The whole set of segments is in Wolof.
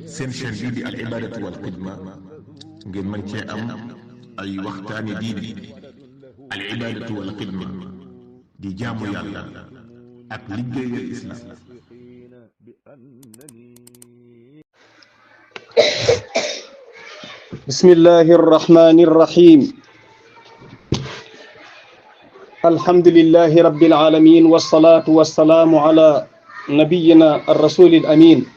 seen chaîne bii di al ibadatu wal xidma ngeen mën cee am ay waxtaani diine. al ibadatu wal xidma di jaamu yàlla ak liggéeyal islam. bismillahi arrahmani arrahim. alhamdulillahi rabbil alamin wassalatu wassalamu ala nabiyyina ar-rasulil amin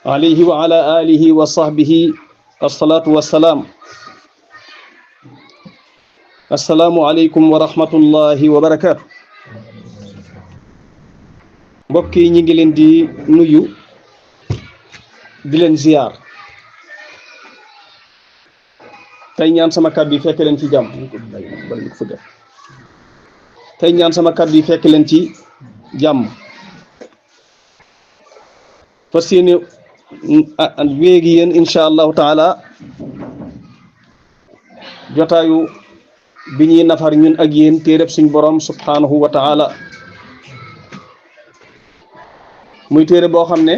alayhi wa ala alihi wa sahbihi assalatu wassalam. assalaamu aleykum wa rahmatullahi wa barakatuh. mbokk yi ñi ngi leen di nuyu di leen ziyaar tey ñaan sama kàddu yi fekk leen ci jàmm tey ñaan sama kàddu yi fekk leen ci jàmm fas yéene wéegi yéen insha allahu taala jotaayu bi ñuy nafar ñun ak yéen téereb suñ borom subhanahu wa taala muy téere boo xam ne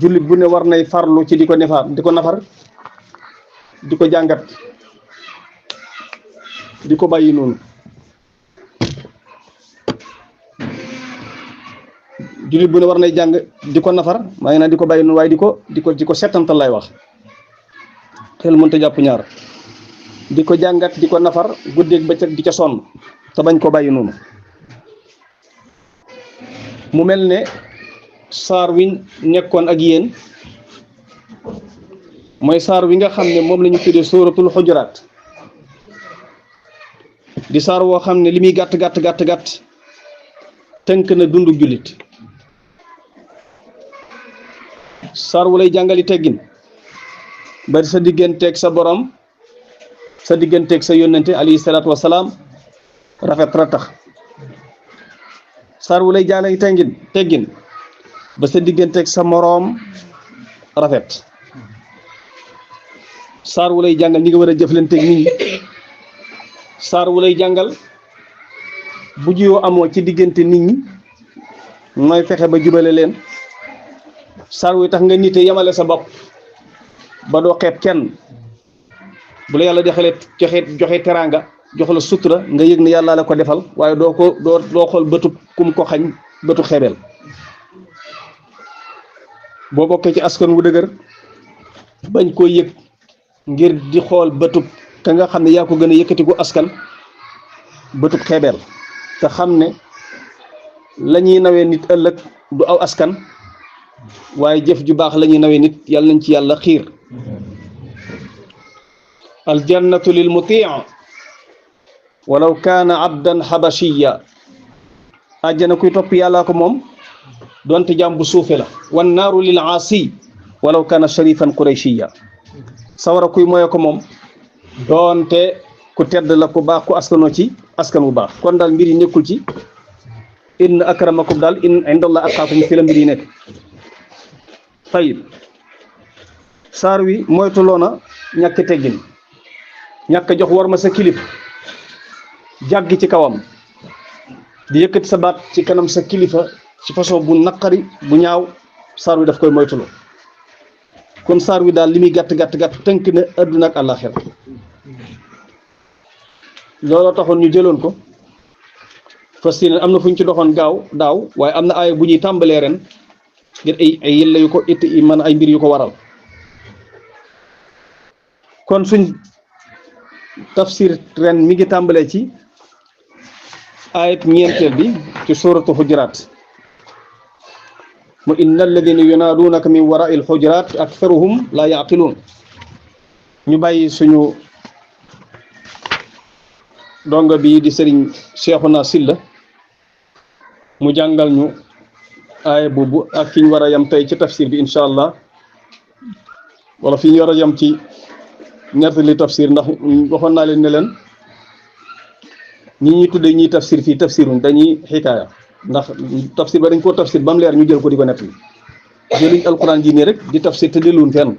jullit bu ne war nay farlu ci di ko nafar di ko jàngat di ko bàyyi noonu. jullit bu ne war nay jàng di ko nafar maa ngi naan di ko bàyyi noonu waaye di ko settantal lay wax xel mënta jàpp ñaar di ko jàngat di ko nafar guddeeg bëccëg di ca sonn te bañ ko bàyyi noonu. mu mel ne saar wi nekkoon ak yéen mooy saar wi nga xam ne moom la ñu tuddee sóoratul xujuraat di saar woo xam ne li muy gàtt gàtt tënk na dundu jullit. saar wu lay jàngali teggin bari sa digganteeg sa borom sa digganteeg sa yónnante alayhi salaatu wasalaam rafet ratax. saar wu lay jàngali teggin ba sa digganteeg sa moroom rafet. saar wu lay jàngal ñi nga war a jëflanteeg nit ñi. saar wu lay jàngal bu juyoo amoo ci diggante nit ñi nooy fexe ba jubale leen. saar wuy tax nga nite yemale sa bopp ba doo xeeb kenn bu la yàlla joxe teraanga jox la sutura nga yëg ne yàlla la ko defal waaye doo xool bëtub kum ko xañ bëtu xeebeel. boo bokkee ci askan wu dëgër bañ koo yëg ngir di xool bëtub ka nga xam ne yaa ko gën a yëkkatiku askan bëtub xeebeel te xam ne la ñuy nawee nit ëllëg du aw askan waaye jëf ju baax la ñuy nawee nit yàlla nañ ci yàlla xiir. aljannatu lil mutii walaw kaana abdan xabashiya. àjjana kuy topp yàllaa ko moom doonte jaam bu suufe la. wan naaru lil aasi walaw kaana sharifan qurayshiya. sawara kuy moye ko moom doonte ku tedd la ku baax ku askanoo ci askan wu baax. kon daal mbir yi nekkul ci inna akramakum daal indallah atqaakum fi la mbir yi nekk. tayib saar wi moytuloona ñàkk teggin ñàkk jox war ma sa kilif jàgg ci kawam di yëkkati sa baat ci kanam sa kilifa ci façon bu naqari bu ñaaw saar wi daf koy moytuloo. kon saar wi daal li muy gàtt tënk na adduna ak àllaaxira. looloo taxoon ñu jëloon ko fas yéene am na fu ñu ci doxoon daaw waaye am na aaya bu ñuy tàmbalee ren ngir ay yëlla yu ko it man ay mbir yu ko waral. kon suñ tafsir ren mi ngi tàmbalee ci ayat ñeenteel bi ci suuratu xujuraat mu inna alladina yunaaduunaka min waraai alxujuraat aktharuhum la yaqiluun. ñu bàyyi suñu donga bi di sëriñ Seexuna Silla mu jàngal ñu aaya boobu ak fi ñu war a yam tey ci tafsir bi incha allah wala fi ñu war a yam ci nettali tafsir ndax waxoon naa leen ne leen ñi ñuy tuddee ñiy tafsir fii tafsiruñ dañuy xikaaya ndax tafsir ba dañ koo tafsir ba mu leer ñu jël ko di ko nettali jëluñ alquran ji nii rek di tafsir te delluwuñ fenn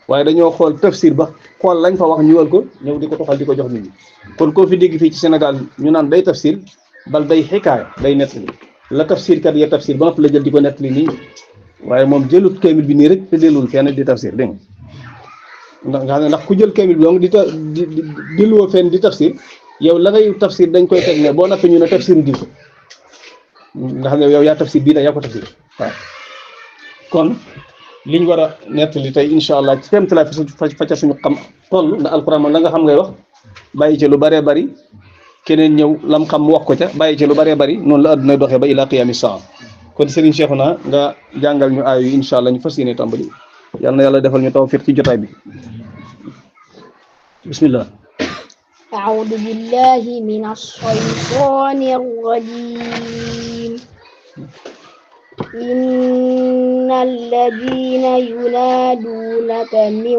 waaye dañoo xool tafsir ba xool lañ fa wax ñëwal ko ñëw di ko toxal di ko jox nit ñi. kon koo fi dégg fii ci Sénégal ñu naan day tafsir bal day xikaaya day nettali la tafsir kat ya tafsir ba noppi la jël di ko nettali nii waaye moom jëlut kaamil bi nii rek te dellul fenn di tafsir dégg nga nga xam ne ndax ku jël kaamil bi donc di delluwoo fenn di tafsir yow la ngay tafsir dañ koy teg ne boo nappee ñu ne tafsir diw nga xam ne yow yaa tafsir bii nag yaa ko tafsir waaw kon liñ war a nettali tey incha allah ci kéem tolluwaay fa suñu xam toll ndax alquran moom la nga xam ngay wax bàyyi ci lu bëree bëri keneen ñëw lam xam mu wax ko ca bàyyi ci lu bëree bëri noonu la adduna doxee ba ila qiyaami saa kon Serigne Cheikhouna nga jàngal ñu aay yi incha allah ñu fas yéene tàmbali yal na yàlla defal ñu tawfiq ci jotaay bi bismillah. أعوذ بالله من الشيطان الرجيم إن الذين ينادونك من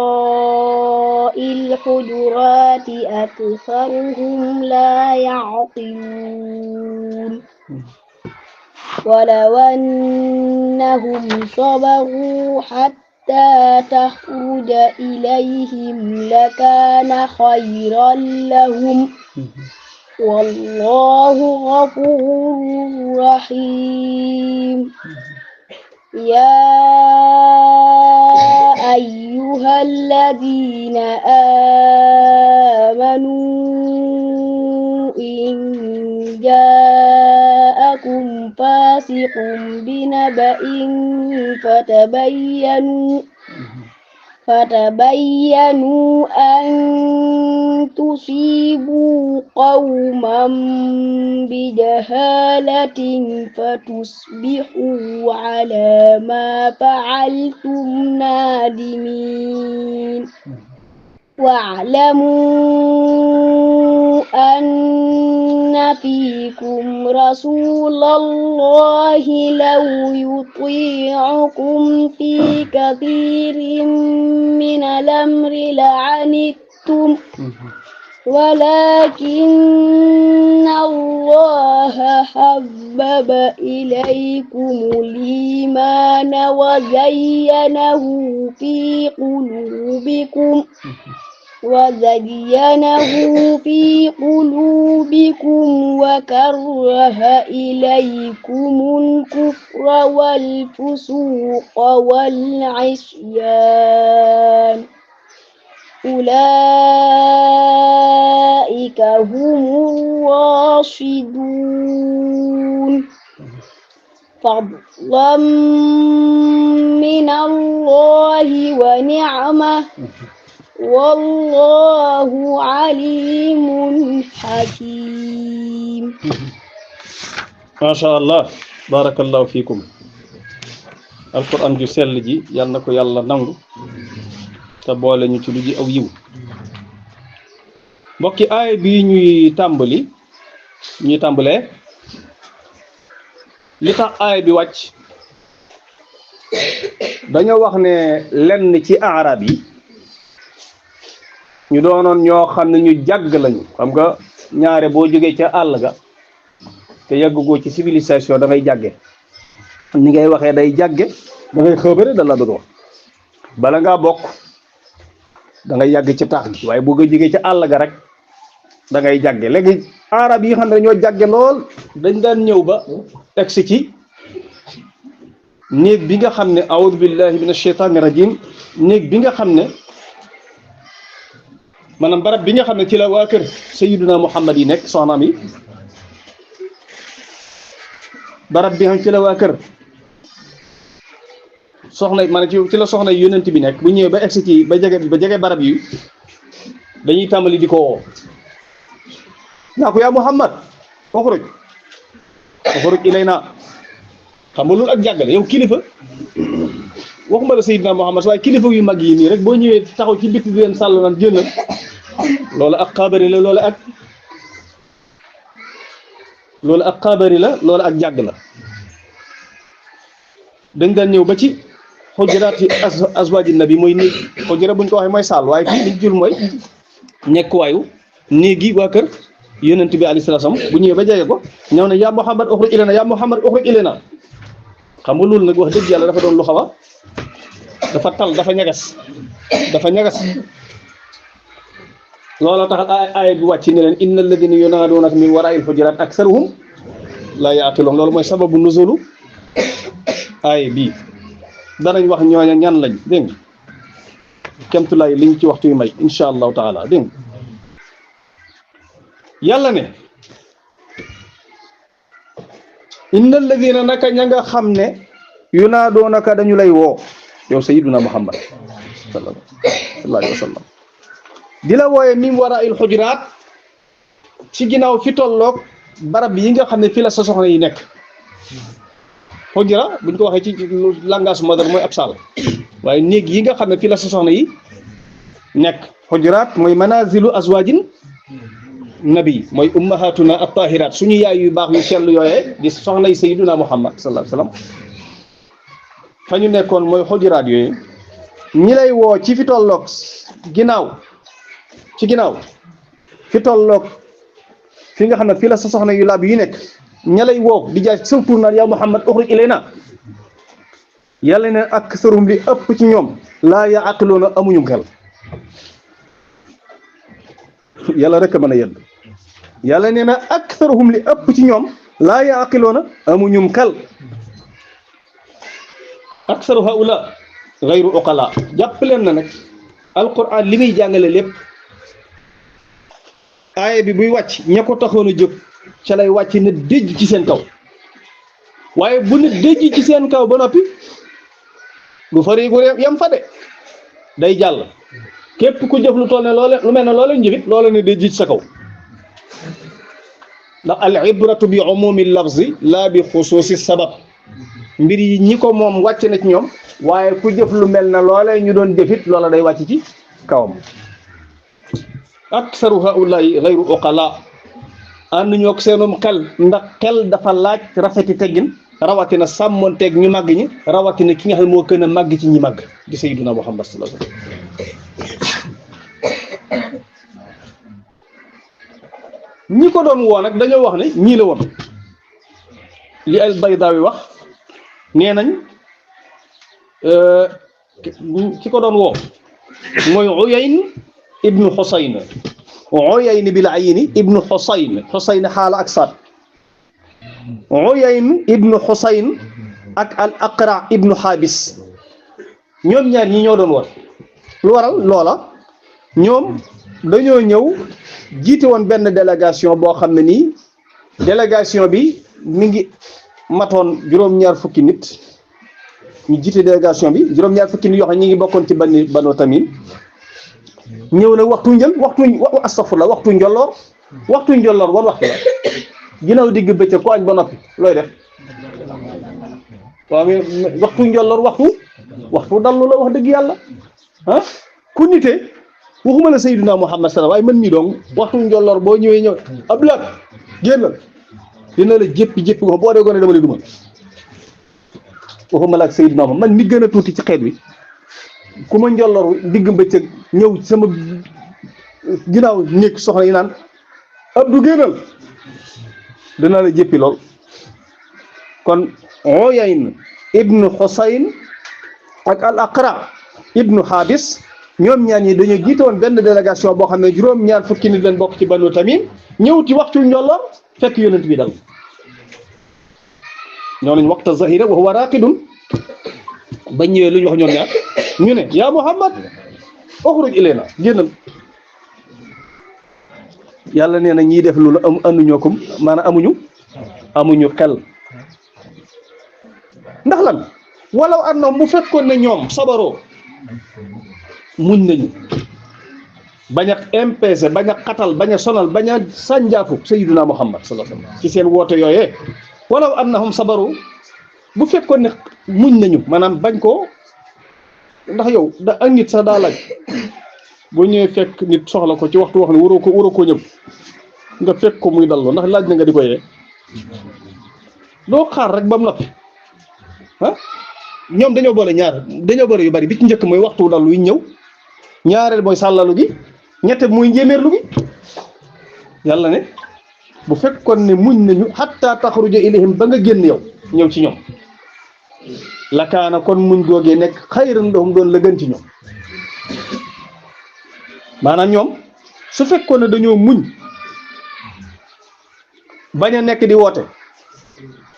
وراء الحجرات أكثرهم لا يعقلون ولو أنهم صبروا حتى تخرج إليهم لكان خيرا لهم والله غفور رحيم يا أيها الذين آمنوا إن جاءكم فاسق بنبأ فتبينوا أن تصيبوا قوما بجهالة فتصبحوا على ما فعلتم نادمين واعلموا أن فيكم رسول الله لو يطيعكم في كثير من الأمر لعنتم ولكن الله حبب إليكم الإيمان وزينه في قلوبكم وكره إليكم الكفر والفسوق والعصيان أولئك هم الراشدون فضلا من الله ونعمة والله عليم حكيم. ما شاء الله بارك الله فيكم. القرآن ju sell ji yal na ko yàlla nangu te boole ñu ci lu ji aw yiw mbokki aay bi ñuy tàmbalee li tax aay bi wàcc dañoo wax ne lenn ci arab yi ñu doonoon ñoo xam ne ñu jàgg lañu xam nga ñaare boo jógee ca àll ga te yàggugoo ci civilisation da ngay jàgge ni ngay waxee day jàgge da ngay xëbëre da la bëgg wax bala ngaa bokk da ngay yàgg ci taax gi waaye boo nga jógee ca àll ga rek da ngay jàgge léegi arab yi xam ne dañoo jàgge lool dañ daan ñëw ba egsi ci néeg bi nga xam ne a'udhu billahi minash shaitani rajim néeg bi nga xam ne maanaam barab bi nga xam ne ci la waa kër Sayyiduna Muhammad yi nekk soxnaam yi barab bi xam ci la waa kër soxna maanaam ci la soxna yonent bi nekk bu ñëwee ba egsi ci ba jege barab yi dañuy tàmbali di ko woo naa ko yaa Muhammad uxruj ilayna xam nga loolu ak jàggale yow kilifa waxuma la Sayyidina Muhammad waaye kilifa yu mag yi nii rek boo ñëwee taxaw ci bitti di leen sàll naan génnal loolu ak xaabari la loolu ak jàgg la dañ daan ñëw ba ci xujuraati azwaaji nabi mooy néeg xujura buñ ko waxee mooy sàll waaye fii liñ jul mooy nekkuwaayu néegi waa kër yonent bi alayhi salaam bu ñëwee ba jege ko ñëw ne yaa Muhammad uxruj ilayna yaa Muhammad uxruj ilayna xam nga loolu nag wax dëgg yàlla dafa doon lu xaw a dafa tal dafa ñagas loola tax aaya bi wàcc ne leen innal ladina yunaadunaka min waraa'il hujuraat aksaruhum laa yaqiloon loolu mooy sababu nuzulu aay bii danañ wax ñooña ñan lañ dégg nga kemtulaay liñ ci waxtu yu may insha allahu taala dégg nga yàlla ne inna alladina naka ña nga xam ne yunaadoonaka dañu lay woo yow sayyiduna muhammad sallallahu alayhi wa sallam di la wooye min waraa'il xujuraat ci ginnaaw fi tolloog barab yi nga xam ne fi la sa soxna yi nekk xujura buñ ko waxee ci langage moderne mooy ab saal waaye néeg yi nga xam ne fi la sa soxna yi nekk xujuraat mooy manazilu azwaajin nabi mooy ummahatuna at-tahirat suñu yaay yu baax yu sell yooyee di soxna yi sayyiduna muhammad sallallahu alayhi wa sallam fa ñu nekkoon mooy xujuraat yooyu ñi lay woo ci fi tolloog ginnaaw fi tolloog fi nga xam ne fii la sa soxna yu laab yi nekk ña lay woo di jaay surtout naan yaa muhammad uxruj ilayna yàlla ne aksaruhum li ëpp ci ñoom laa yaqiluuna amuñum xel yàlla rek a mën a yedd yàlla nee na aksaruhum li ëpp ci ñoom laa yaqiluuna amuñum xel aksaru haula gayru uqala jàpp leen na nag alquran li muy jàngale lépp aaya bi buy wàcc ña ko taxoon a jóg ca lay wàcc ne déj ci seen kaw waaye bu ne déj ci seen kaw ba noppi du fari gu yam fa de day jàll képp ku jëf lu toll ne loole lu mel ne loole njëfit loole ne déj ci sa kaw ndax al ibratu bi umumi lafzi laa bi xusuusi sabab mbir yi ñi ko moom wàcc na ci ñoom waaye ku jëf lu mel ne loole ñu doon jëfit loola day wàcc ci kawam aksaru haulaay gayru uqala ànd ñoo ko seenum xel ndax xel dafa laaj rafeti teggin rawatina sàmmonteeg ñu màgg ñi rawatina ki nga xam ne moo gën a màgg ci ñi màgg di sayyiduna muhammad sallallahu alayhi wasallam ñi ko doon woo nag dañoo wax ne ñii la woon li al Baydaawi wax nee nañ ki ko doon woo mooy Uyayn ibnu Xusayn Uyayn bil ayni ibnu Xusayn xaala ak saat Uyayn ibnu Xusayn ak al Aqra ibnu Xaabis ñoom ñaar ñi ñoo doon war lu waral loola ñoom dañoo ñëw jiite woon benn délégation boo xam ne nii délégation bi mi ngi matoon juróom-ñaar fukki nit ñu jiite délégation bi juróom-ñaar fukki nit yoo xam ne ñi ngi bokkoon ci Banu Tamim ñëw nag waxtu njolloor wan waxtu la ginnaaw digg bëccëg ko añ ba noppi looy def waaw mais waxtu njolloor waxtu dallu la wax dëgg yàlla ah ku nite waxuma la Seydina Muhammad sallallahu waaye man mii doon waxtu njolloor boo ñëw Abdoulaye génnal dina la jéppi ko boo dee gone dama lay duma waxuma la ak Seydina Muhammad man mi gën a tuuti ci xeet wi ku ma njolloor digg bëccëg ñëw sama ginnaaw néeg soxna yi naan Abdou génnal dina la jéppi lool kon Uyayn ibnu Xusayn ak al Aqra ibnu Xaabis ñoom ñaar ñi dañoo jiite woon benn délégation boo xam ne juróom-ñaar fukki nit leen bokk ci Banu Tamim ñëw ci waxtu njolloor fekk yonent bi dal ñoo nañ waxta zahira wa huwa raqidun ba ñëwee lu ñu wax ñoom ñaar ñu ne yaa Muhammad uxruj ilayna génnal yàlla nee na ñiy def loolu amuñoo ko maanaam amuñu xel ndax lan walaw annahum bu fekkoon ne ñoom sabaroo muñ nañu bañ a empêcher bañ a xatal bañ a sonal bañ a sànjaaku sayyiduna Muhammad sallallahu alayhi wasallam ci seen woote yooyee walaw annahum sabaru bu fekkoon ne muñ nañu maanaam bañ koo ndax yow da ak nit sax daa laaj boo ñëwee fekk nit soxla ko ci waxtu wax ne waroo ko ñëw nga fekk ko muy dallu ndax laaj na nga di ko yee doo xaar rek ba mu noppi ah ñoom dañoo boole yu bari bi ci njëkk mooy waxtu dallu yi ñëw ñaareel mooy sàllalu gi ñette muy njéeméerlu gi yàlla ne bu fekkoon ne muñ nañu hatta taxruja ilayhim ba nga génn yow ñëw ci ñoom lakaana kon muñ googee nekk xayran lahum doon la gën ci ñoom maanaam ñoom su fekkoon ne dañoo muñ bañ a nekk di woote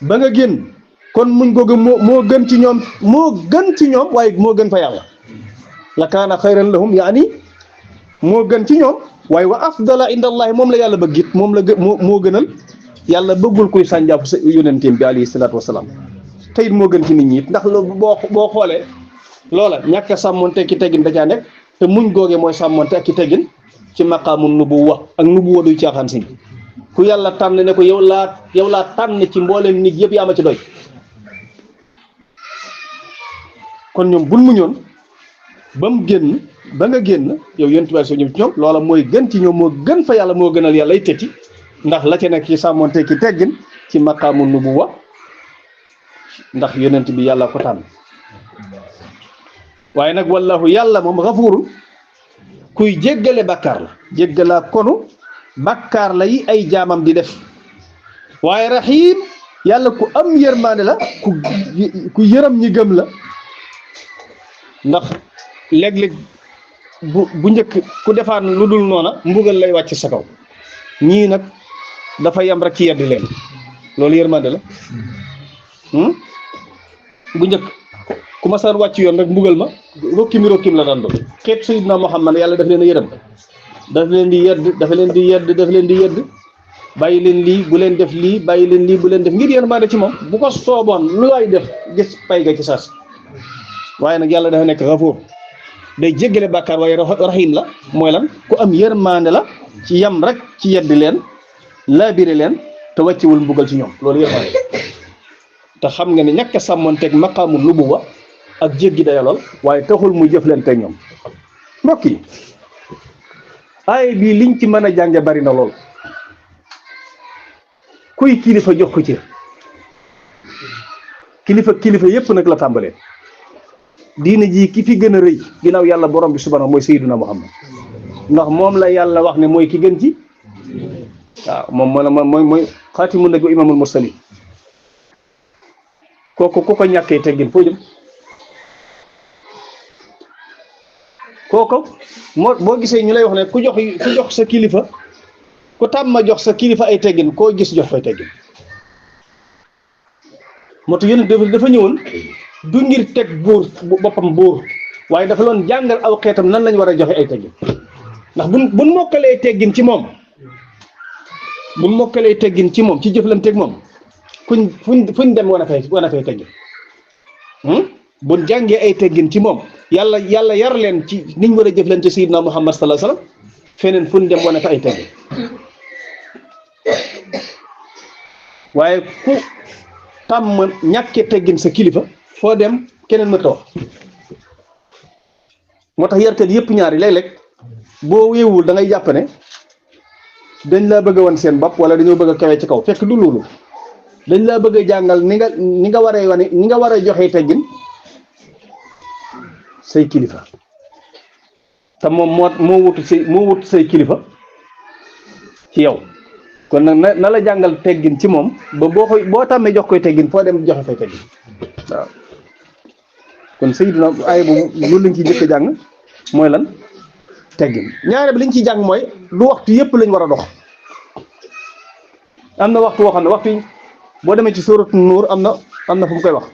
ba nga génn kon muñ googu moo gën ci ñoom waaye moo gën fa yàlla la kaana xayran lahum yaani moo gën ci ñoom waaye wa afdala inda allahi moom la yàlla bëgg it moom la moo gënal yàlla bëggul kuy sànjaafu sa yonenteem bi alayhi salaatu wasalaam te it moo gën ci nit ñi it ndax boo xoolee loola ñàkk a sàmmonte ki teggin da caa nekk te muñ googee mooy sàmmonte ak ki teggin ci maqaamu nubuwa ak nubuwa duy caaxaan si ku yàlla tànn ne ko yow laa tànn ci mbooleem nit yëpp yaa ma ci doy kon ñoom bul muñoon ba mu génn ba nga génn yow yentuwaay soo ñëw ci ñoom loola mooy gën ci ñoom moo gën fa yàlla moo gënal yàlla ay tëtti ndax la ca nekk ci sàmmonte ki teggin ci maqaamu nubuwa ndax yonent bi yàlla ko tànn waaye nag wallahu yàlla moom xafuurun kuy jéggale bàkkaar la jéggalaa konu bàkkaar la yi ay jaamam di def waaye raxiim yàlla ku am yërmaande la ku yërëm ñi gëm la ndax léeg-léeg bu njëkk ku defaan lu dul noona mbugal lay wàcc sa kaw ñii nag dafa yam rek ci yeddi leen loolu yërmaande la bu njëkk ku ma saan wàcc yoon rek mbugal ma rokkim la daan doon xeet Sayyidina Muhammad yàlla daf leen a yërëm dafa leen di yedd bàyyi leen lii bu leen def lii bàyyi leen lii bu leen def ngir yërmaande ci moom bu ko sooboon lu waay def gis pay ga ci saas waaye nag yàlla dafa nekk Gafuur day jéggale bàkkaar waaye raxiim la mooy lan ku am yërmaande la ci yam rek ci yeddi leen laabire leen te wàccewul mbugal ci ñoom loolu yërmaande te xam nga ne ñàkk a sàmmonteeg maqaamu nubuwa ak jéggi dayo lool waaye taxul mu jëf leen teg ñoom mbokk yi ay bii liñ ci mën a jànge bari na lool kuy kilifa jox ko ci kilifa yépp nag la tàmbalee diina ji ki fi gën a rëy ginnaaw yàlla borom bi subhanahu mooy Sayyiduna Muhammad ndax moom la yàlla wax ne mooy ki gën ci waaw moom mooy xaatimu nabi wa imaamul mursalin kooku ku ko ñàkkee teggin foo jëm kooku boo gisee ñu lay wax ne ku jox sa kilifa ku tàmma jox sa kilifa ay teggin koo gis jox fay teggin moo tax yéen dafa ñëwoon du ngir teg buur boppam buur waaye dafa loon jàngal aw xeetam nan lañ war a joxe ay teggin ndax buñ mokkalee teggin ci moom ci jëflanteeg moom fuñ dem wan a fay teggin buñ jàngee ay teggin ci moom yàlla yar leen ci niñ war a jëflante Sayyidina Muhammad sallallahu alayhi wasallam feneen fuñ dem wan a fa ay teggin waaye ku tàmm ñàkkee teggin sa kilifa foo dem keneen ma taw moo tax yarkat yëpp ñaari léeg-léeg boo wéewul da ngay jàpp ne dañ laa bëgg a wan seen bopp wala dañoo bëgg a kawe ci kaw fekk du loolu dañ laa bëgg a jàngal ni nga waree wane ni nga war a joxe teggin say kilifa te moom moo wut say kilifa ci yow kon nag na la jàngal teggin ci moom ba boo tàmmee jox koy teggin foo dem joxe fay teggin waaw kon Sayyiduna ay boobu loolu lañ ciy njëkk a jàng mooy lan teggin ñaare bi liñ ciy jàng mooy du waxtu yépp lañ war a dox am na waxtu woo xam ne waxtu yi boo demee ci suuratu Nuur am na fu mu koy wax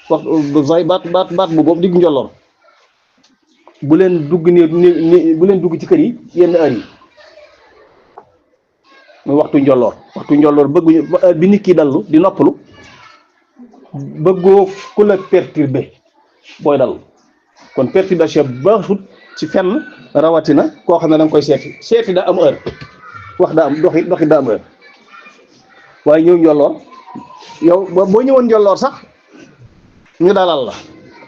waxtu say baat bu boobu diggu njolloor bu leen dugg bu leen dugg ci kër yi yenn heure yi muy waxtu njolloor bëgguñu bi nit ki dallu di noppalu bëggoo ku la perturbé booy dal kon perturbation baaxut ci fenn rawatina koo xam ne da nga koy seeti daa am heure wax daa am doxi daa am heure waaye ñëw njolloor yow boo ñëwoon njolloor sax ñu dalal la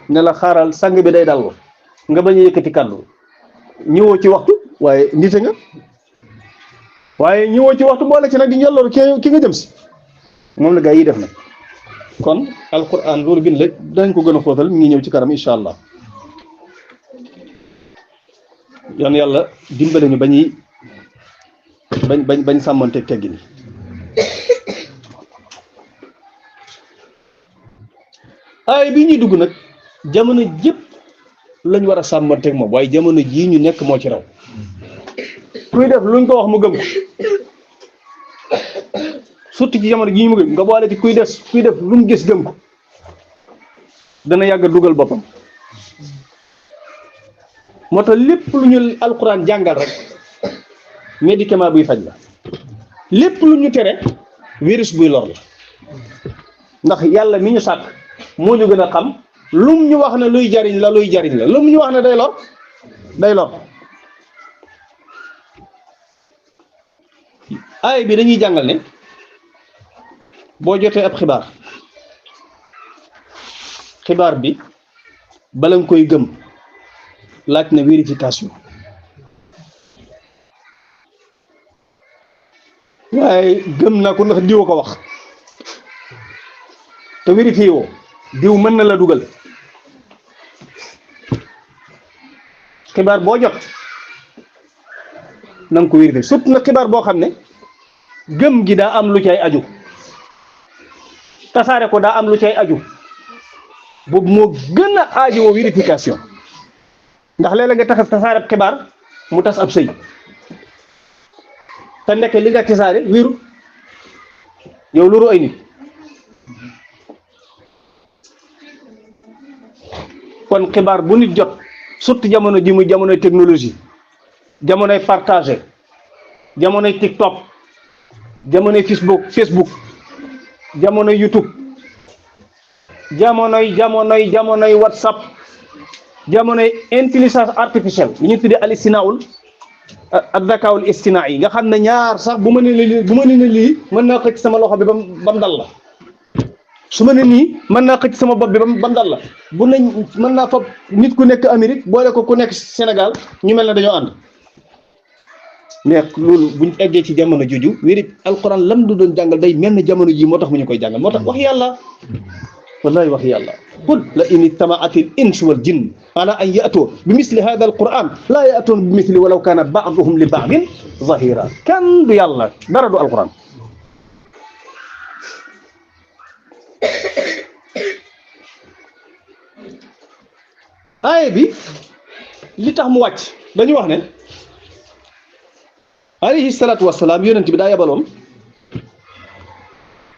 ne la xaaral sang bi day dallu nga bañ a yëkkati kàddu ñëwoo ci waxtu waaye nite nga waaye ñëwoo ci waxtu boole ci nag di njolloor ki nga jëm si moom la gaa yi def nag kon alquran loolu bind la dañ ko gën a xóotal mi ngi ñëw ci kanam incha allah yoon yàlla dimbale ñu bañ sàmmanteeg teggin ay bi ñuy dugg nag jamono jëpp lañ war a sàmmanteeg moom waaye jamono jii ñu nekk moo ci raw kuy def luñ ko wax mu gëm ko surtout ci jamono jii mu ngi nga boole ci kuy def lu mu gis gëm ko dana yàgg dugal boppam moo tax lépp lu ñu alquran jàngal rek médicament buy faj la lépp lu ñu tere virus buy lor la ndax yàlla mi ñu sàkk moo ñu gën a xam lum ñu wax ne luy jariñ la lum ñu wax ne day lor aay bi dañuy jàngal ne boo jotee ab xibaar bi bala nga koy gëm laaj na vérification waaye gëm naa ko ndax diw ko wax te vérifié woo diw mën na la dugal xibaar boo jot na nga ko vérifié surtout nag xibaar boo xam ne gëm gi daa am lu cay aju tasaare ko daa am lu cay aju boobu moo gën a aajowoo vérification ndax léeg-léeg nga tax tasaare ab xibaar mu tas ab sëy te nekk li nga tasaare wéru yow loolu ay nit kon xibaar bu nit jot surtout jamono ji muy jamonoy technologie jamonoy partagé jamonoy TikTok jamonoy Facebook jamonoy YouTube jamonoy WhatsApp jamonoy intelligence artificielle li ñu tuddee al-istinaa'ul ak dakaawul istinaa yi nga xam ne ñaar sax bu ma ne lii mën naa xëcc sama loxo bi bam dal la su ma ne nii mën naa xëcc sama bopp bi bam dal la bu nañ mën naa fab nit ku nekk Amérique boole ko ku nekk Sénégal ñu mel ne dañoo ànd mais loolu buñ eggee ci jamono jooju wéri alquran lam du doon jàngal day mel ne jamono ji moo tax mu ñu koy jàngal moo tax wax yàlla wallahi wax yàlla qul la in ijtama'at al insu wal jinn ala an ya'tu bi misli hadha al quran la ya'tun bi misli walaw kana ba'duhum li ba'din zahira kan du yàlla dara du alquran aaya bi li tax mu wàcc dañu wax ne alayhi salaatu wassalaam yonent bi daa yabaloon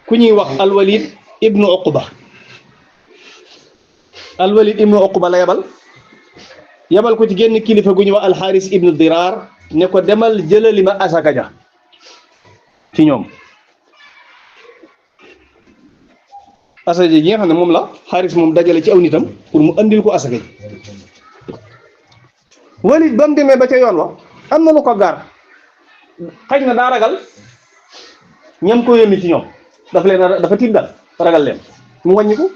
ku ñuy wax alwalid ibnu uqba la yabal ko ci génn kilifa gu ñuy wax alxaaris ibnu diraar ne ko demal jëlali ma asaka ja ci ñoom asaka ji nga xam ne moom la xaaris moom dajale ci aw nitam pour mu andil ko asaka ji walid ba mu demee ba ca yoon wa am na lu ko gaar xëy na daa ragal ñam ko yónni ci ñoom dafa tiit daal ragal leen mu wàññi ko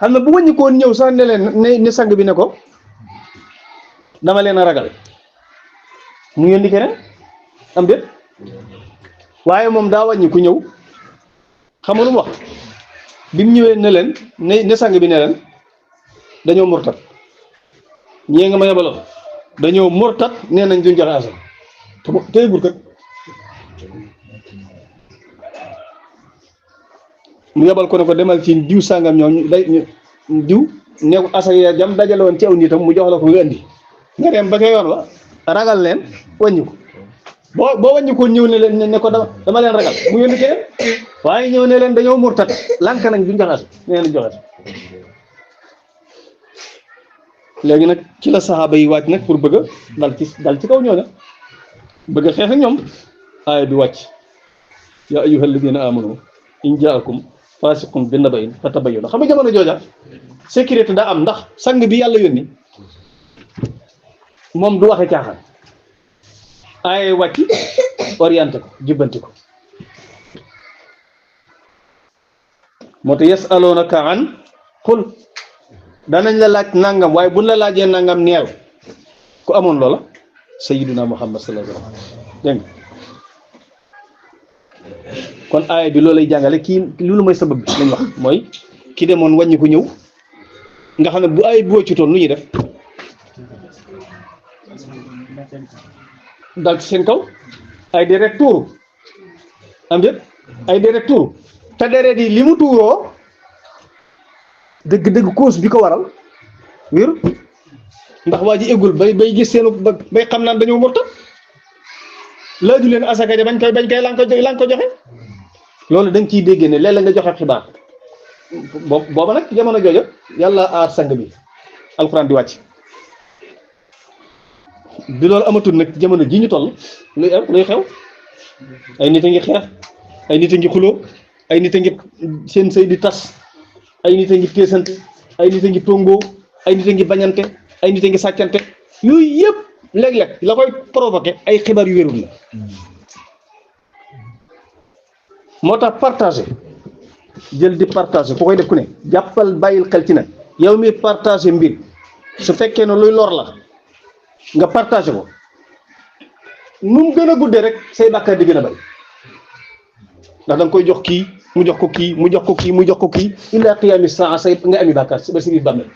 xam na bu wàññi ko woon ñëw sax ne leen ne sang bi ne ko dama leen a ragal mu yónni keneen am déet waaye moom daa wàññi ku ñëw xam nga lu mu wax bi mu ñëwee ne leen ne sang bi ne leen dañoo murtat ñee nga ma yabaloon dañoo murtat nee nañ duñ joxe asal te yëgul kat mu yabal ko ne ko demal ci diw sàngam ñoom diw ne ko asal ya jam dajale woon ci aw nitam mu jox la ko nga indi nga dem ba ca yoon wa ragal leen wàññi ko boo wàññi ko ñëw ne leen ne ko dama leen ragal mu yónni keneen waaye ñëw ne leen dañoo murtat lànk nañ duñ joxe asal nee nañ joxe léegi nag ci la saxaaba yi wàcc nag pour bëgg a dal ci kaw ñooña bëgg a xeex ak ñoom aaya bi wàcc yaa ayyuhal ladina amanu in jaakum fasiqun bi naba'in fatabayyanu xam nga jamono jooja sécurité daa am ndax sang bi yàlla yónni moom du waxe caaxaan aaya wàcc orienté ko jubbanti ko moo tax yasalunaka an qul danañ la laaj nangam waaye buñ la laajee nangam neel ku amoon loola sayyiduna muhammad sallallahu alayhi wasallam dégg nga kon aaya bi loolay jàngale kii loolu mooy sabab bi lañ wax mooy ki demoon wàññi ko ñëw nga xam ne bu aaya bi wàccutoon lu ñuy def dal ci seen kaw ay deret tuuru am déet ay deret tuuru te deret yi li mu tuuroo dëgg cause bi ko waral wér ndax waa ji eggul bay gis seenu bay xam naan dañoo murtat laaju leen asaka ja bañ koy lan ko joxe loolu da nga ciy dégg ne léeg-léeg nga joxe xibaar booba nag jamono joojo yàlla aar sang bi alxuraan di wàcc bi loolu amatul nag jamono ji ñu toll luy xew ay nit a ngi xeex ay nit a ngi xuloo ay nit a ngi seen sëy di tas ay nit a ngi teesante ay nit a ngi tongoo ay nit a ngi bañante ay nit a ngi sàccante yooyu yëpp léeg-léeg la koy provoqué ay xibaar yu wérul la moo tax partagé jël di partagé ku koy def ku ne jàppal bàyyil xel ci nag yow mi partagé mbir su fekkee ne luy lor la nga partagé ko nu mu gën a guddee rek say bàkkaar di gën a bari ndax da nga koy jox kii mu jox ko kii mu jox ko kii mu jox ko kii illa qiyaami saa say nga ami bàkkaar ba si biir bàmmeel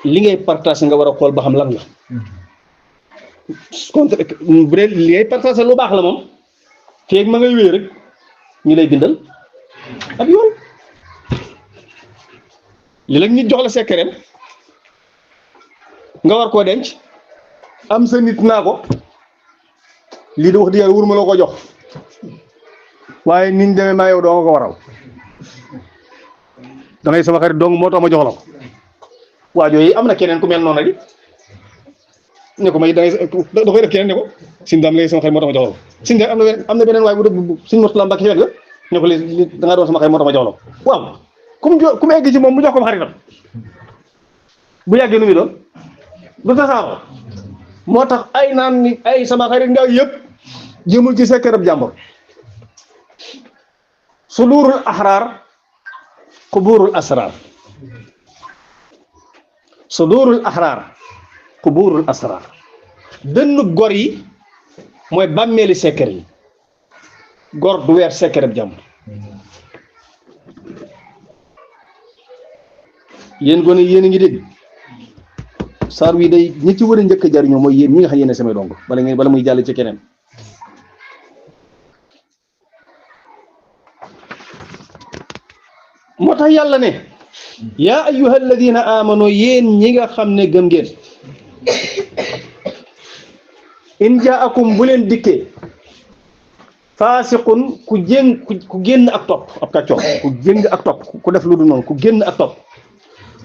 li ngay partagé nga war a xool ba xam lan la contre bu dee li ngay partagé lu baax la moom feeg ma ngay wéy rek ñu lay bindal ab yoon li la nit jox la secret nga war koo denc am sa nit naa ko lii de wax dëgg yàlla wuruma la ko jox waaye niñ demee maa yow doo nga ko waral da ngay sama xarit dong moo tax ma jox la ko waa jooyu am na keneen ku mel noonu rek ne ko may da koy def keneen ne ko sin daam léegi sama xarit moo tax ma jox la ko sin daam am na beneen waaye bu dëgg suñ Murtala Mbàkke fekk ne ko li da ngaa doon sama xarit moo tax ma jox la ko waaw ku mu egg ci moom mu jox ko xaritam bu yàggee nu muy doon du tasaaroo moo tax ay naan ni ay sama xarit nga yëpp jëmul ci sekkerab jàmbur sudurul ahrar quburul asrar sudurul ahrar quburul asrar dënn gor yi mooy bàmmeeli sekker yi gor du weer sekkerab jàmbur yéen gone yéen a ngi dégg saar wi day ñi ci war a njëkk a jariñoo mooy yéen ñi nga xam yéen samay dong bala muy jàll ci keneen moo tax yàlla ne yaa ayyuha alladina amano yéen ñi nga xam ne gëm ngeen in jaakum bu leen dikkee faasiqun ku génn ak topp ab kàccoor ku jéng ak topp ku def lu du noonu ku génn ak topp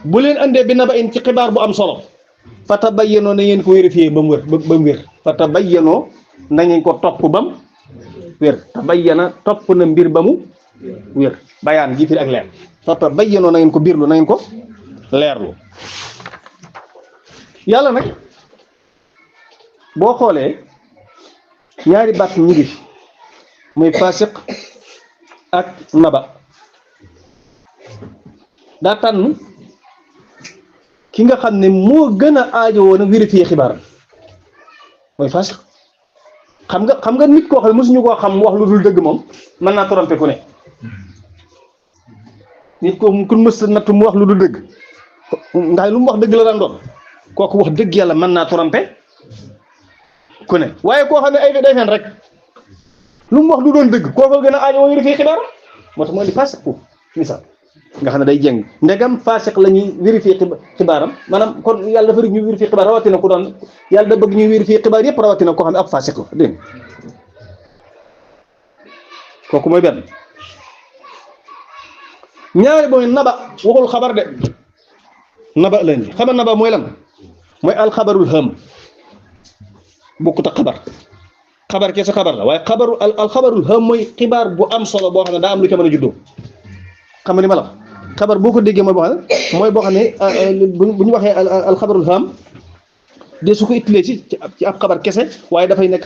bu leen andee bi naba in ci xibaar bu am solo fatabayyanoo na ngeen ko vérifier ba mu wér fatabayyanoo na ngeen ko topp ba mu wér tabayyana topp na mbir ba mu wér bayaan ji firi ak leer fatabayyanoo na ngeen ko birlu na ngeen ko leerlu yàlla nag boo xoolee ñaari baat ñu ngi muy fasiq ak naba daa tànn ki nga xam ne moo gën a aajo woon a vérifier xibaar mooy fasiq xam nga nit koo xam ne mosuñu koo xam wax lu dul dëgg moom mën naa tromper ku ne nit ko ku mës natt mu wax lu dul dëgg ndax lu mu wax dëgg la daan doon kooku wax dëgg yàlla mën naa tromper ku ne waaye koo xam ne ay day fen rek lu mu wax lu doon dëgg kooku gën a aajo woon vérifier xibaar moo tax mooy di fasiq ko misaal nga xam ne day jeng ndegam fasiq la ñuy vérifier xibaaram maanaam kon yàlla dafa rek ñu vérifier xibaar rawatina ku doon yàlla da bëgg ñuy vérifier xibaar yëpp rawatina koo xam ne ab fasiq la dégg nga kooku mooy benn ñaari mooy naba waxul xabar de naba leen di xabar naba mooy lan mooy alxabarul hëm bokkut ak xabar kese xabar la waaye alxabarul hëm mooy xibaar bu am solo boo xam ne daa am lu ca mën a juddoo xam nga ni ma la xabar boo ko déggee mooy boo xam ne bu ñu waxee alxabarul ham de su ko utilisé ci ab xabar kese waaye dafay nekk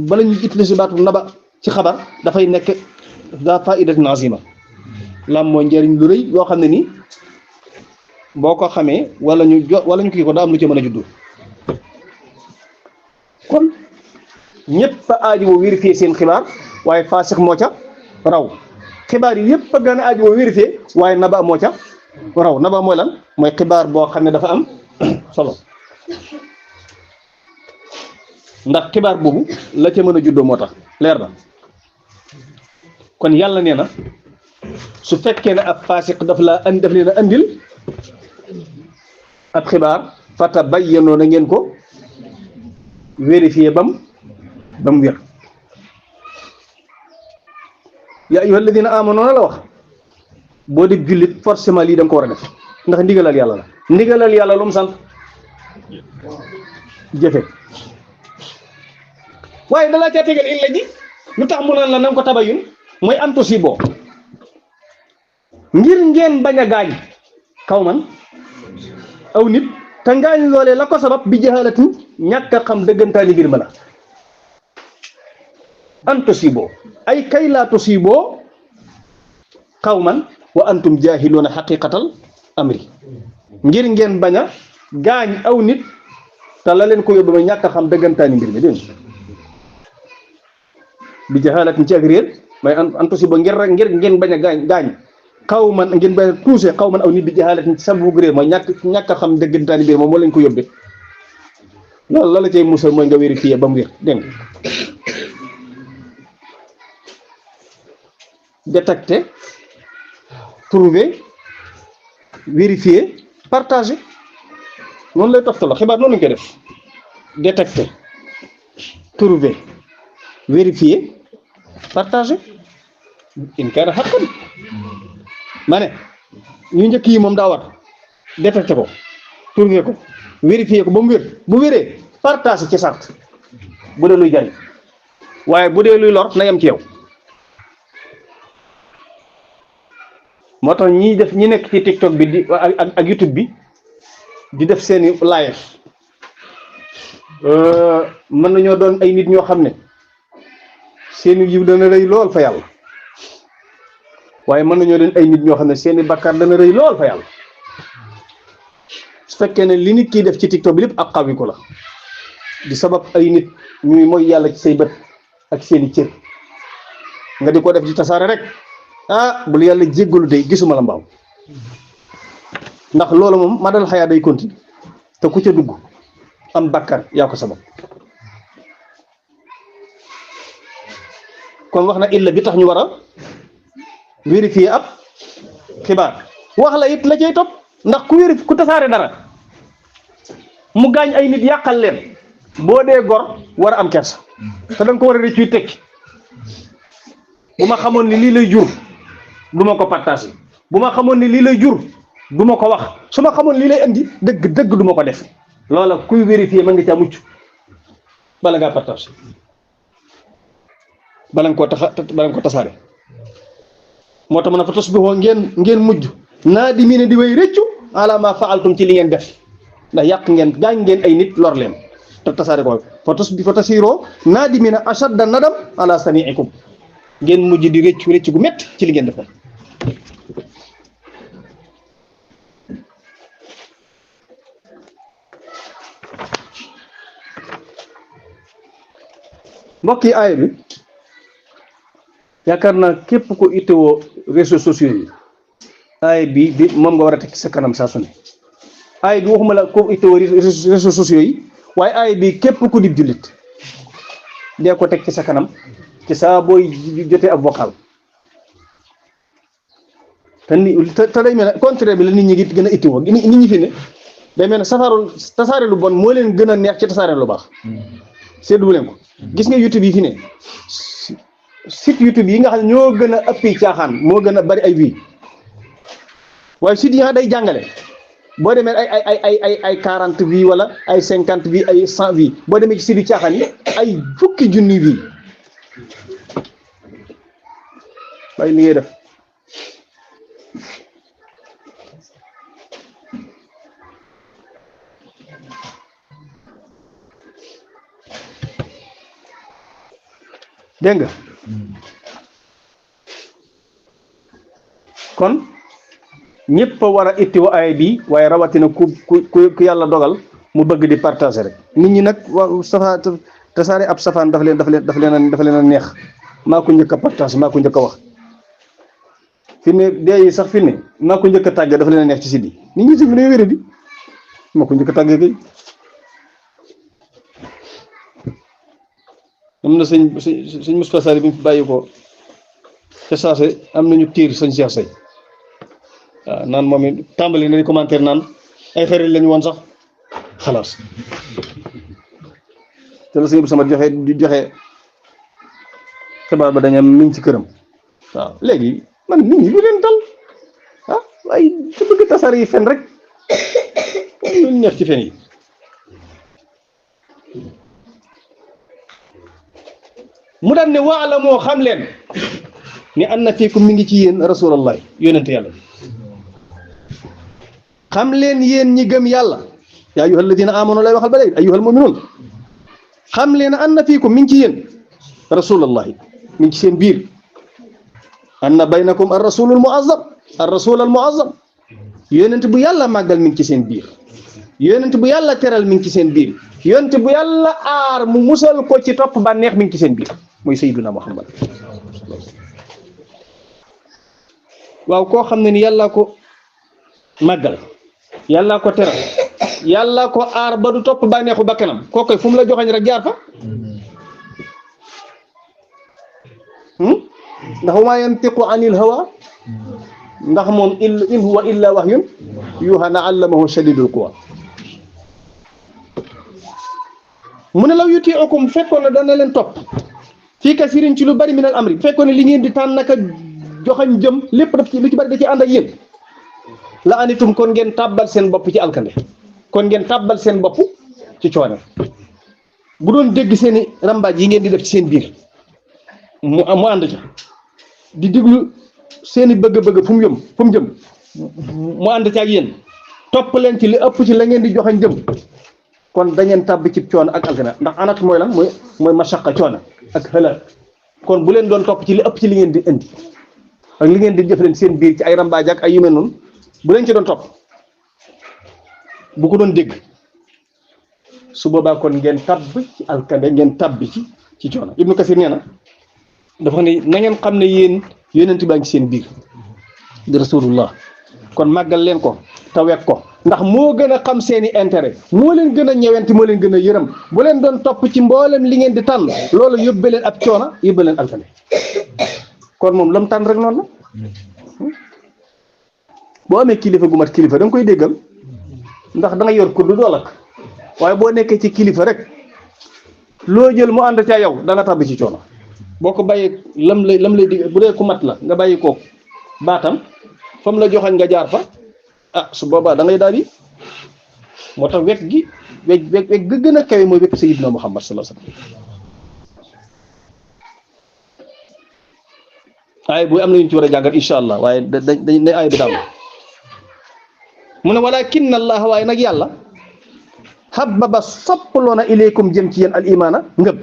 bala ñu utilisé baatu naba ci xabar dafay nekk daa faidatin azima lam mooy njëriñ lu rëy yoo xam ne nii boo ko xamee wala ñu kii ko daa am lu ci mën a juddu kon ñëpp a aaji woo vérifier seen xibaar waaye faasix moo ca raw xibaar yi yëpp a gën a aaji woo vérifier waaye naba moo ca raw naba mooy lan mooy xibaar boo xam ne dafa am solo ndax xibaar boobu la ca mën a juddoo moo tax leer na kon yàlla nee na su fekkee ne ab faasiq daf leen a andil ab xibaar fatabayyanu na ngeen ko vérifier bam wér yaa ayyuha alladina amanu la wax boo di jullit forcément lii da nga ko war a def ndax ndigalal yàlla la ndigalal yàlla lu mu sant jëfe waaye dalaa caa tegal illa ji lu tax mu naan la na nga ko tabayun mooy antusi boo ngir ngeen bañ a gaañ kaw man aw nit te ngaañ loolee la ko sabab bi jaxalatin ñàkk a xam dëggantaani mbir ma la antusi boo ay kay laa tusi boo kaw man wa antum jaahiluuna xaqiqatal amri ngir ngeen bañ a gaañ aw nit te la leen ko yóbbu ma ñàkk a xam dëggantaani mbir mi dégg bi jaxalatin ci ak réer may antusi boo ngir ngeen bañ a gaañ xaw man ngeen bañ a tuuse xaw man aw nit bi jaxalatin ci sababu réer mooy ñàkk a xam dëggantaani mbir moom moo leen ko yóbbee loolu la la cay musal mooy nga vérifier ba mu wér dégg nga détecter trouver vérifier partager noonu lay toftaloo xibaar noonu lañ koy def détecter trouver vérifier partager in kaana haqqan ma ne ñu njëkk yi moom daa war détecter ko trouver ko vérifier ko ba mu wér bu wéree partager ci sart bu dee luy jariñ waaye bu dee luy lor na yem ci yow moo tax ñi nekk ci TikTok bi di ak YouTube bi di def seeni live mën nañoo doon ay nit ñoo xam ne seeni yiw dana rëy lool fa yàlla waaye mën nañoo doon ay nit ñoo xam ne seeni bakkaar dana rëy lool fa yàlla su fekkee ne li nit kiy def ci TikTok bi lépp ak xawi ko la di sabab ay nit ñuy mooy yàlla ci say bët ak seeni cër nga di ko def di tasaare rek bul yàlla jéggalu de gisuma la mbaaw ndax loolu moom ma dal xayaa day continue te ku ca dugg am bakkar yaa ko sabab kon wax na illa bi tax ñu war a vérifier ab xibaar wax la it la cay topp ndax ku tasaare dara mu gaañ ay nit yàqal leen boo dee gor war a am kersa te danga ko war a rëccuy tekki bu ma xamoon ni lii lay jur du ma ko partager bu ma xamoon ni lii lay jur du ma ko wax su ma xamoon lii lay indi dëgg du ma ko def loola kuy vérifier mën nga caa mucc bala ngaa partager bala nga ko tasaare moo tax ma ne fa tusbihoo ngeen mujj naa di mii ne di way rëccu ala ma faaltum ci li ngeen def ndax yàq ngeen gaañ ngeen ay nit lor leen te tasaare ko fa tasiroo naa di mii ne ashadda nadam ala saniikum ngeen mujj di rëccu gu métti ci li ngeen def mbokk yi aaya bi yaakaar naa képp ko itteewoo réseaux sociaux yi aaya bi moom nga war a teg sa kanam saa su ne aaya bi waxuma la ko itteewoo réseaux sociaux yi waaye aaya bi képp ku di jullit dee ko teg ci sa kanam ci saa booy jotee ab vocal te day mel ne contraire bi la nit ñi gën a ittiwoo nit ñi fi ne day mel ne tasaare lu bon moo leen gën a neex ci tasaare lu baax seetlu leen ko gis nga YouTube yi fi ne site YouTube yi nga xam ne ñoo gën a ëppi caaxaan moo gën a bari ay vues waaye site yi nga day jàngale boo demee ay 40 vues wala ay 50 vues ay 100 vues boo demee ci site yu caaxaan yi ay fukki junni vues waaye li ngay def dégg nga kon ñëpp a war a ittiwa aaya bi waaye rawatina ku yàlla dogal mu bëgg di partager rek nit ñi nag waaw tasaare ab safaan daf leen a neex maa ko njëkk a partager maa ko njëkk a wax fi ne dee yi sax fi ne maa ko njëkk a tàggee dafa leen a neex ci siddi nit ñi si dañoo wéré di maa ko njëkk a tàggee kay am na sëñ Moustapha Sall bi mu fi bàyyi ko ca saase am nañu tiir sëñ Cheikh Sey waaw naan moom it tàmbali na di commentaire naan ay xarit lañu woon sax xalaas te la sëñ bu sama joxe xibaar ba dañu mi ngi ci këram waaw léegi man nit ñi lu leen dal ah waaye su bëgg tasar yi fen rek lu neex ci fen yi mu daan ne waala moo xam leen ni anna fiikum mi ngi ci yéen rasulallah yonente yàlla xam leen yéen ñi gëm yàlla yaa ayyuha alladina amanu lay waxal ba léegi ayyuhal mu'minun xam leen anna fiikum mi ngi ci yéen rasulallah mi ngi ci seen biir anna baynakum ar rasulul muazzam ar rasul al muazzam yonent bu yàlla màggal mi ngi ci seen biir yonent bu yàlla teral mi ngi ci seen biir yonent bu yàlla aar mu musal ko ci topp bànneex mi ngi ci seen biir mooy sayyiduna muhammad waaw koo xam ne ni yàlla ko màggal yàlla ko teral yàlla ko aar ba du topp bànneexu bakkanam kookoy fu mu la joxañ rek jaar fa ndax wa maa yantiqu anil hawa ndax moom in huwa illa wahyun yuha na allamahu shadidul quwa mu ne law yuti'ukum fekkoon ne dana leen topp fii kasirin ci lu bari minal amri fekkoon ne li ngeen di tànn naka joxañ jëm lépp daf ci lu ci bari da ci ànd ak yéen la anitum kon ngeen tàbbal seen bopp ci alkande kon ngeen tàbbal seen bopp ci coono bu doon dégg seeni rambaaj yi ngeen di def ci seen biir mu ànd ca di déglu seeni bëgg-bëgg fu mu jëm mu ànd ca ak yéen topp leen ci li ëpp ci la ngeen di joxañ jëm kon da ngeen tàbb ci coono ak alkande ndax anat mooy lan mooy mashaqa coono ak xalaat kon bu leen doon topp ci li ëpp ci li ngeen di indi ak li ngeen di jëf leen seen biir ci ay rambaaj ak ay yu mel noonu bu leen ci doon topp bu ko doon dégg su boobaa kon ngeen tabb ci alkande ngeen tabbi ci coono Ibnu Kasir nee na dafa ne na ngeen xam ne yéen yonent baa ngi seen biir di rasulullah kon màggal leen ko te wekk ko ndax moo gën a xam seeni intérêt moo leen gën a ñëwenti moo leen gën a yërëm bu leen doon topp ci mboolem li ngeen di tànn loolu yóbbe leen ab coono yóbbe leen alkande kon moom lam tànn rek noonu la boo amee kilifa gu mat kilifa da nga koy déggal ndax da nga yor kudd doo lakk waaye boo nekkee ci kilifa rek loo jël mu ànd ca yow da nga tàbbi ci coono boo ko bàyyee lam lay dig bu dee ku mat la nga bàyyi ko baatam fa mu la joxañ nga jaar fa ah su boobaa da ngay daal di moo tax wekk gi wekk ga gën a kawe mooy wekk sayyidina Muhammad sallallahu alayhi wasallam ay bu am na ñu ci war a jàngat insha allah waaye dañ ay bi daal mu ne walakin allah waaye nag yàlla habbaba soppaloona ilaykum jëm ci yéen al imaana ngëm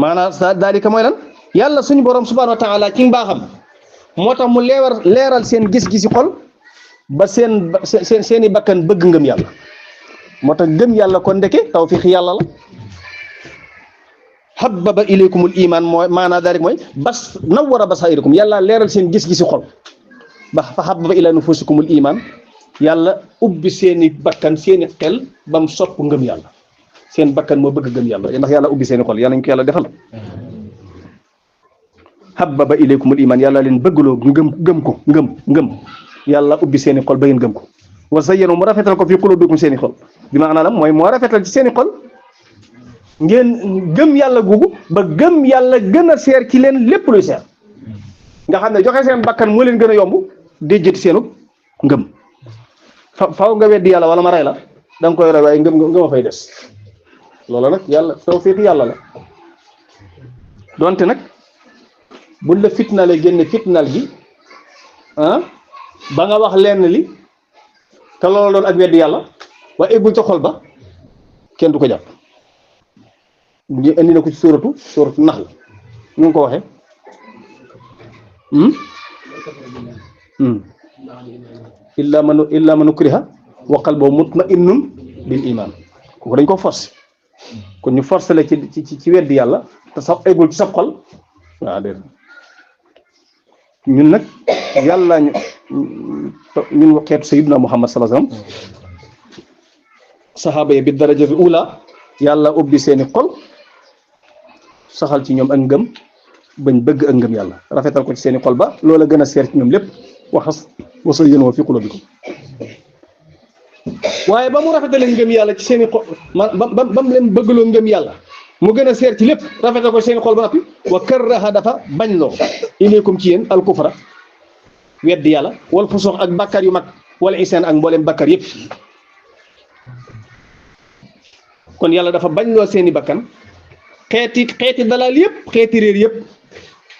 maanaam sa daalika mooy lan yàlla suñu borom subhanahu wa taala ci mbaaxam moo tax mu leeral seen gis-gisi xol ba seeni bakkan bëgg ngëm yàlla moo tax ngëm yàlla kon ndeke tawfiix yàlla la habbaba ilaykumul iman mooy maanaam daal rek mooy bas nawwara basairikum yàlla leeral seen gis-gisi xol ba fa habbaba ila nufusikumul iman yàlla ubbi seeni bakkan seeni xel ba mu sopp ngëm yàlla seen bakkan moo bëgg ngëm yàlla ndax yàlla ubbi seeni xol yàlla ñu ko yàlla defal habbaba ilaykumul iman yàlla leen bëggloo ngëm ko ngëm yàlla ubbi seeni xol ba ngeen gëm ko wa zayyana mu rafetal ko fi qulubikum seeni xol bi maanaam la mooy moo rafetal ci seeni xol ngeen gëm yàlla googu ba gëm yàlla gën a seer ci leen lépp luy seer nga xam ne joxe seen bakkan moo leen gën a yomb déjjati seenu ngëm faaw nga weddi yàlla wala ma rey la da nga koy rey waaye ngëm a fay des loolu nag yàlla tawfiq yàlla la donte nag buñ la fitnaale génne fitnaal gi ba nga wax lenn li te loolu doon ak weddi yàlla waaye eggul ca xol ba kenn du ko jàpp ñu indi na ko ci sóoratu Nahl ñu ngi ko waxee illa man ukriha wa qalbuhu mutma'innun bil iman kooku dañ ko forcé kon ñu forcé la ci weddi yàlla te sax eggul ci sa xol waaw déedéet ñun nag yàlla ñun xeetu sayyidina Muhammad sallallahu alayhi wasallam saxaaba yi bi darajatul ula yàlla ubbi seeni xol saxal ci ñoom ak ngëm bañ bëgg ak ngëm yàlla rafetal ko ci seeni xol ba loola gën a seer ci ñoom lépp waxas wasa yéen wa fi qulubikum waaye ba mu rafetalee ngëm yàlla ci seen i xol ba mu leen bëggloo ngëm yàlla mu gën a seer ci lépp rafetal ko seen i xol ba noppi wa karraha dafa bañ loo ilaykum ci yéen al kufra weddi yàlla wal fusuq ak bàkkaar yu mag wala isaan ak mboolem bàkkaar yëpp kon yàlla dafa bañ loo seeni bakkan xeeti dalal yëpp xeeti réer yëpp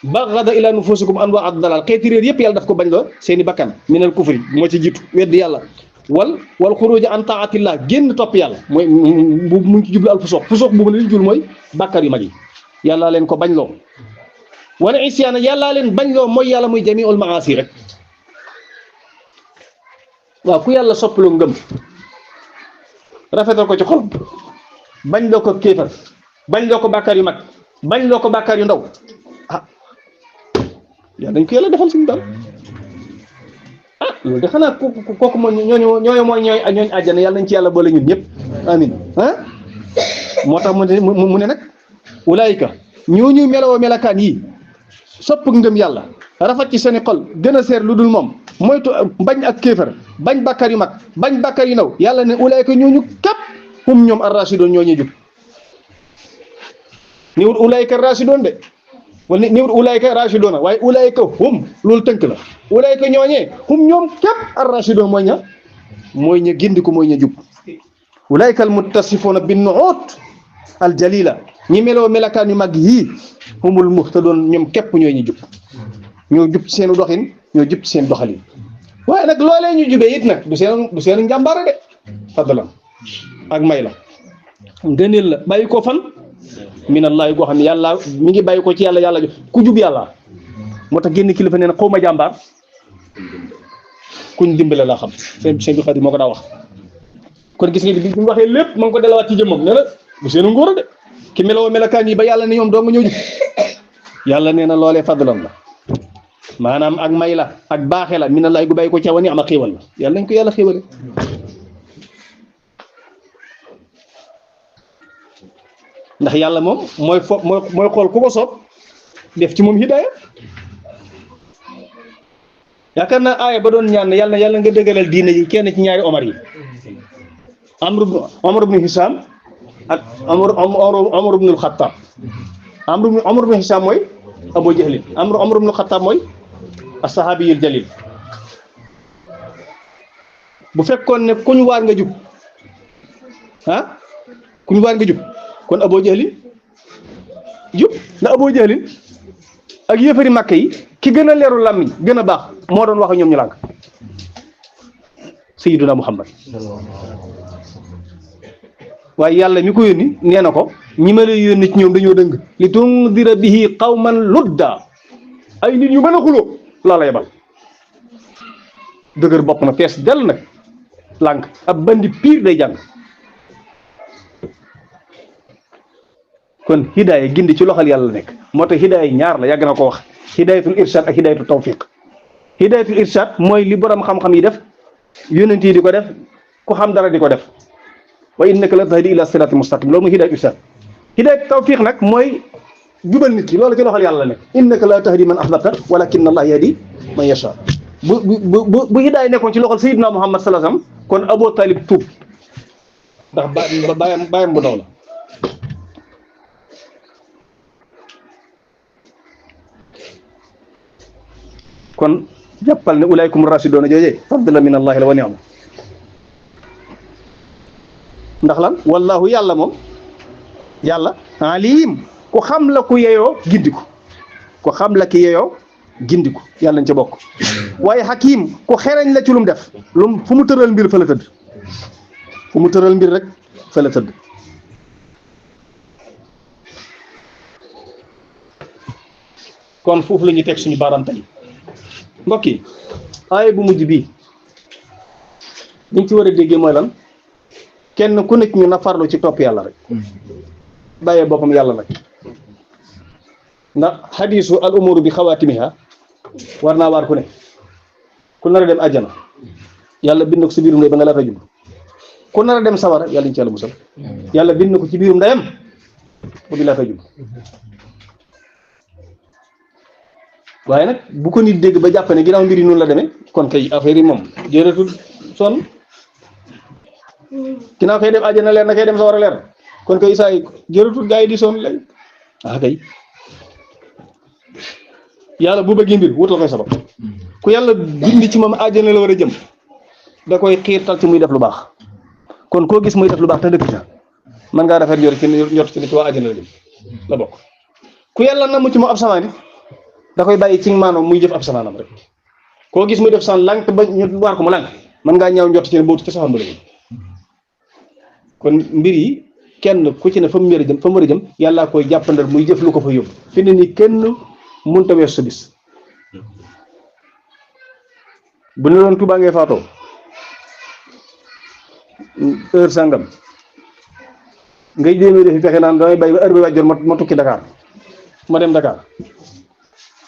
baxada ila nufusikum anwa ad dalal xeeti réer yëpp yàlla daf ko bañ loo seeni bakkan minal kufri moo ci jiitu weddi yàlla wal xuruj an taatillah génn topp yàlla mooy mu ngi ci jublu al fusuq bu mu ne li jul mooy bàkkaar yu mag yi yàlla leen ko bañ loo wala isyaana yàlla leen bañ loo mooy yàlla muy jamiul maasi rek waaw ku yàlla soppaloo ngëm rafetal ko ci xol bañ loo ko kéefar bañ loo ko bàkkaar yu mag bañ loo ko bàkkaar yu ndaw ah yaa dañ ko yàlla defal suñu daal ah loolu de xanaa kooku mooy ñooñu àjjana yàlla nañ ci yàlla boole ñun ñëpp amin ah moo tax mu ne nag ulaayika ñooñu meloo melakaan yi sopp ngëm yàlla rafet ci seeni xol gën a seer lu dul moom moytu bañ ak kéefar bañ bàkkaar yu mag bañ bàkkaar yu ndaw yàlla ne ulaayika ñooñu képp hum ñoom ar-rasidoon ñooñu jub niwut ulaayika rasidoon de wala niwut ulaayika rasidoona waaye ulaayika hum loolu tënk la ulaayika ñooñee hum ñoom képp ar-rasidoon mooy ña gindiku mooy ña jub ulaayika al-muttasifoona bin-nu'uut al-jalila ñi meloo melakaan yu mag yii humul muhtadoon ñoom képp ñooy ñu jub ñoo jub ci seen doxin ñoo jub ci seen doxalin waaye nag loolee ñu jubee it nag du seen njàmbaara de fadlan ak may la ngëneel la bàyyi ko fan minallahi goo xam ne yàlla mi ngi bàyyi ko ci yàlla ku jub yàlla moo tax génn kilifa nee na xaw ma jàmbaar kuñ dimbale laa xam seen bi xarit moo ko daa wax kon gis nga bi mu waxee lépp ma ngi ko delawaat ci jëmmam ne la du seen ngóor de ki meloo melakaan yi ba yàlla ne ñoom doo nga ñëw jub yàlla nee na loolee fadlan la maanaam ak may la ak baaxe la minallahi gu bàyyi ko ci wani ama xéewal la yàlla nañ ko yàlla xéewale ndax yàlla moom mooy xool ku ko soob def ci moom hidaaya yaakaar naa aaya ba doon ñaan yàlla nga dëggalal diine yi kenn ci ñaari omar yi Omar ibn Hisam ak Omar ibn al-Khattab Omar ibn Hisam mooy Abu Jahlin Omar ibn al-Khattab mooy as-sahabiyul jalil bu fekkoon ne kuñ waar nga jub kuñ waar nga jub kon Abu Jahlin jub na Abu Jahlin ak yéefari Makka yi ki gën a leeru làmmiñ gën a baax moo doon wax ak ñoom ñu lànk Sayyiduna Muhammad waaye yàlla mi ko yónni nee na ko ñi ma lay yónni ci ñoom dañoo dëng li tundira bihi qawman ludda ay nit yu mën a xuloo laa la yebal dëgër bopp na fees dell nag lànk ab bandi piir day jàng kon hidaaya gindi ci loxol yàlla nekk moo tax hidaaya ñaar la yàgg na ko wax hidayatul irshad ak hidayatul tawfiq hidayatul irshad mooy li borom xam-xam yi def yonent yi di ko def ku xam dara di ko def wa innaka la tahdi ila sirati mustaqim loolu mooy hidayatul irshad hidayatul tawfiq nag mooy jubal nit ki loolu ci loxol yàlla nekk innaka la tahdi man ahbabta walakinna allah yahdi man yasha bu hidaaya nekkoon ci loxol sayyidina Muhammad sallallahu alayhi wasallam kon Abu Talib tuub ndax bàyyam bu ndaw la kon jàppal ne ulaykum rasidoona joojee fadla min allahi la wa ni'ma ndax lan wallahu yàlla moom yàlla alim ku xam la ku yeyoo gindiku ku xam la ki yeyoo gindiku yàlla nañ ca bokk waaye hakim ku xereñ la ci lu mu def fu mu tëral mbir fa la tëdd fu mu tëral mbir rek fa la tëdd kon foofu la ñuy teg suñu baaraam tey mbokk yi aaya bu mujj bii liñ ci war a déggee mooy lan kenn ku nekk ñu na farlu ci topp yàlla rek bàyyee boppam yàlla nag ndax xadiisu al umuru bi xawaatimiha war naa waar ku ne ku nar a dem àjjana yàlla bind ko ci biirum ndey ba nga laata jub ku nar a dem sawara yàlla ñu ci yàlla musal yàlla bind ko ci biirum ndeyam ba bi laata jub waaye nag bu ko nit dégg ba jàpp ne ginnaaw mbir yi noonu la demee kon kay affaire yi moom jërëtul sonn ginnaaw koy dem àjjana leer na koy dem sa war a leer kon kay saa yi jërutul gaa yi di sonn lay kay yàlla bu bëggee mbir wutal koy sabab ku yàlla bind ci moom àjjana la war a jëm da koy xiirtal ci muy def lu baax kon koo gis muy def lu baax te dëkk ca mën ngaa rafet njort ci nit waa àjjana la jëm la bokk ku yàlla namm ci moom ab samaan it da koy bàyyi ci maanaam muy jëf ab samaanam rek koo gis muy def san lànk ba ñu waar ko mu lànk mën ngaa ñaaw njort ci ne boobu ci saxam ba la jëm kon mbir yi kenn ku ci ne fa mu war a jëm yàllaa koy jàppandal muy jëf lu ko fa yóbbu fi ne nii kenn mënut a weesu sa bis bu ne doon Tuubaa ngay faatoo heure sangam ngay jéemee defi fexe naan damay bay ba heure bi wàjjoon ma tukki Dakar ma dem Dakar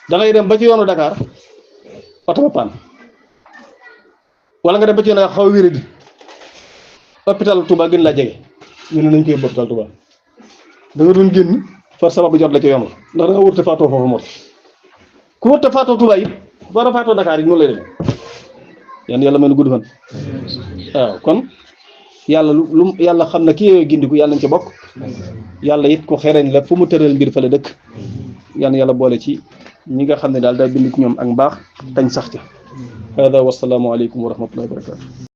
da ngay dem ba ci yoonu Dakar oto ba paan wala nga dem ba ci yoonu xaw a wéré di hôpital Touba gën laa jege ñu ne nañ koy hôpital Touba da nga doon génn far sababu jot la ci yoon la ndax da nga wërte faatoo foofu mot ku wërte faatoo Touba it war a faatoo Dakar yi noonu lay demee yan yàlla mën na gudd fan waaw kon yàlla lu yàlla xam na ki yooyu gindiku yàlla nañ ci bokk yàlla it ko xereñ la fu mu tëral mbir fa la dëkk yan yàlla boole ci ñi nga xam ne daal day bind ci ñoom ak mbaax tañ sax ca hada wasalaamu aleykum wa rahmatullahi wa barakatu